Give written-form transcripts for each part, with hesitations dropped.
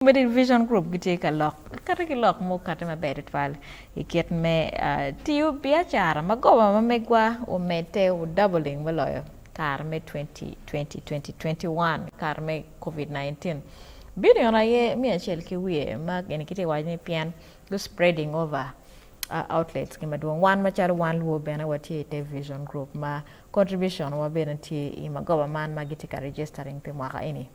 Comedy Vision Group gitye ka lok kati ki lok mukati maber tutwal i kit me tiyo biacara ma goba ma megwa omedde doubling me loyo kare me 2020-2021 kare me Covid-19. Billion aye 100 ki wiye ma gin gitye waco ni pien gu spreading over outlets gi madwong. Wan macalo wan luo bene watye i te Vision Group ma contribution wa bene tye i magoba man ma gitye ka registering pi mwaka eni.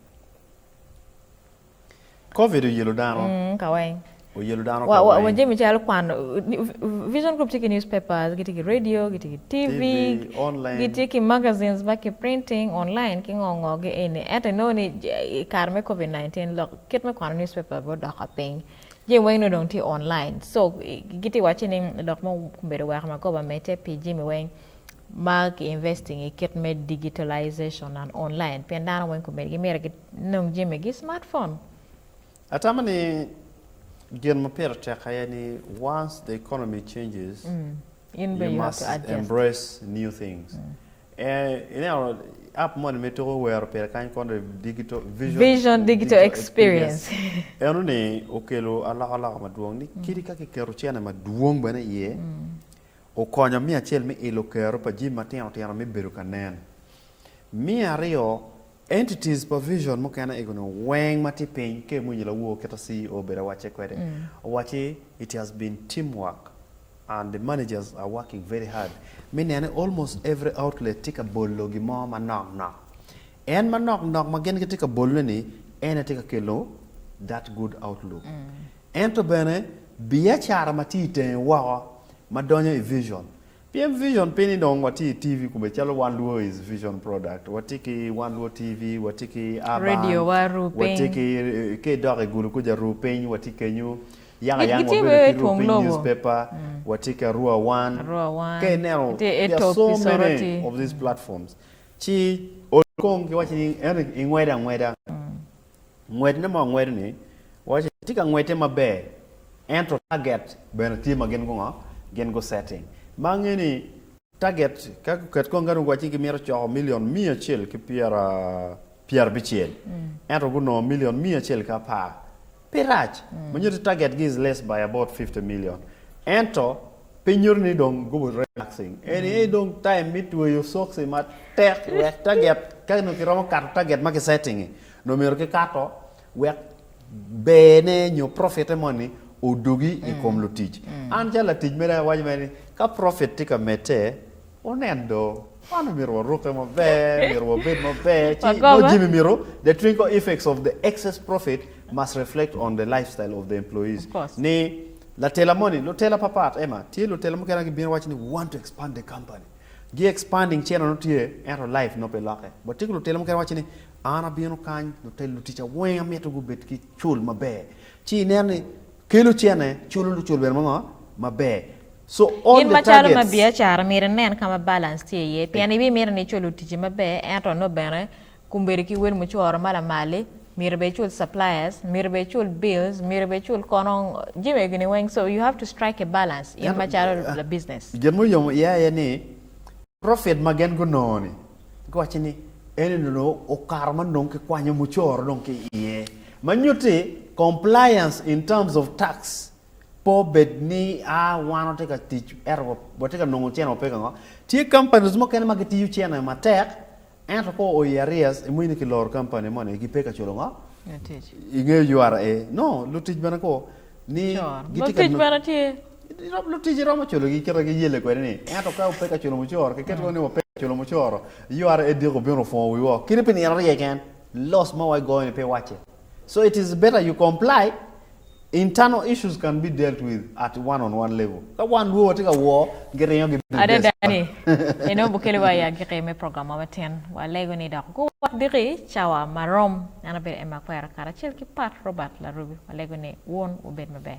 Covid oyelo dano. Mm, ka weng. Oyelo dano ka weng. Wa jami calo kwano, Vision Group tye ki newspapers, gitye ki radio, gitye ki TV, TV, online. gitye ki magazines ma ki printing online ki ngo ngo gi eni. Ento inongo ni i kare me Covid-19 lok kit me kwano newspaper bene odoko piny. Jami weng nongo dong tye online. So gitye wacci ni lok mo obedo weko magoba medde pi jami weng ma ki investing i kit me digitalization and online pien dano weng komedi gimito ginong jami gi smartphone. Atamo ni gin ma pire tek aye ni once the economy changes In bene you you have must to adjust. embrace new things. Eh, ineno app moni ma ituko wero pire kany kono digital vision, Vision digital experience. Eno ni okelo alokaloka madwong ni kadi ka kiketo cene madwong bene iye Okonyo me acel me ilo kero pa jami matino tino me bedo ka nen. Me aryo, entities pa vision mukene ego ni weng ma tye piny ka iwinyo lawor kita CEO obedo awacce kwede owacci it has been team work and the managers are working very hard me nene almost every outlet tye ka bolo gin mo manok nok. En manok nok ma gin gitye ka bolone ni en aye tye ka kelo that good outlook. Ento bene biacara ma tye itenge woko ma donyo i vision. Pien vision pi ni dong watye i TV kome calo Wan Luo is vision product. Watye ki Wan Luo TV, watye ki Urban, Radio wa ruu watye piny. ki ki idok i gulu kuca ruu piny watye kenyu. Yaka yang Gitye wabedo bene ki i ruu twong piny lobo. newspaper, watye ki Arua One. Arua One, Ka ineno, gitye i there are Etop so ki many Soroti. of these platforms. Ci ol kong giwaco ni ento ingwedo angweda. Ngwetne ma wangwedo-ni, wawaco ni tye ka ngwette maber, ento target bene tye ma gin gungo? Gin gu setting. Ma angeyo ni target ka guket kong ka dong guwaco ni gimito coko million 100 ki pyerabicel, ento gunongo million 110, pe rac. Ma nyuto ni target gi is less by about 50 million. Ento pe nyuto ni dong gubu relaxing. Eni aye dong time me tweyo sokci matek wek target ka nongo kiromo kato target ma ki setting-ngi, Nongo myero ki kato wek ber ne nyo profite moni odugi i kom lutic. An calo latic mere awaco mere ni ka profit tye ka medde wunen do wan omyero warukke maber, myero wabed maber ci nongo jami myero the trickle effects of the excess profit must reflect on the lifestyle of the employees. Ni latela moni, lutela papat Emma, tye lutela mukene ma gibino waco ni we want to expand the company. Gi expanding cene nongo tye ento life nongo pe lokke. But tye ki lutela mukene waco ni An abino kany, lutel luticca weng amito gubed ki cul maber. Ci ineno ni kelo cene, culo lucul bene mango? Maber. So all In the macalo ma targets. biacara myero inen ka ma balance tye iye pien ibimito ni icul luticci maber ento nongo bene kombeddi ki wel mucoro ma lamal-li myero bene icul suppliers, myero bene icul bills, myero bene icul kono jami egi-ni weng so you have to strike a balance in Ento macalo la business. gin muyomo iye aye ni profit ma gin gunongo-ni Giwacce ni, Eni onongo okato ma dong kikwanyo mucoro dong ki iye, ma nyutti compliance in terms of tax pe obed ni a wan watye ka tic ento watye ka nongo cene wape ka ngo. Tye companies mukene ma gitiyo cene matek ento ka oo i arrears imwinyo ni kiloro company moni gipe ka culo ngo? Ingeyo URA? No, lutic bene ko ni gitye ka Lutic bene tye. Lutic iromo culogi kit ma giyelle kwede ni, ento ka wupe ka culo mucoro, kiket kong ni wape ka culo mucoro, URA diko obino opwongo wiwa woko kadi pi nino aryo keken, loss ma waigoyo ni pe wacce. So it is better you comply, internal issues can be dealt with at one on one level. Ka wan luo watye ka wor, giringo gibino i Adada desk. ni, eno bukeliwa i agikki me programwa matin. Walego ni dok guwot diki cawa marom. An abedo Emma Akwero karacel ki Pat Robert Larubi. Walego ni wun wubed maber.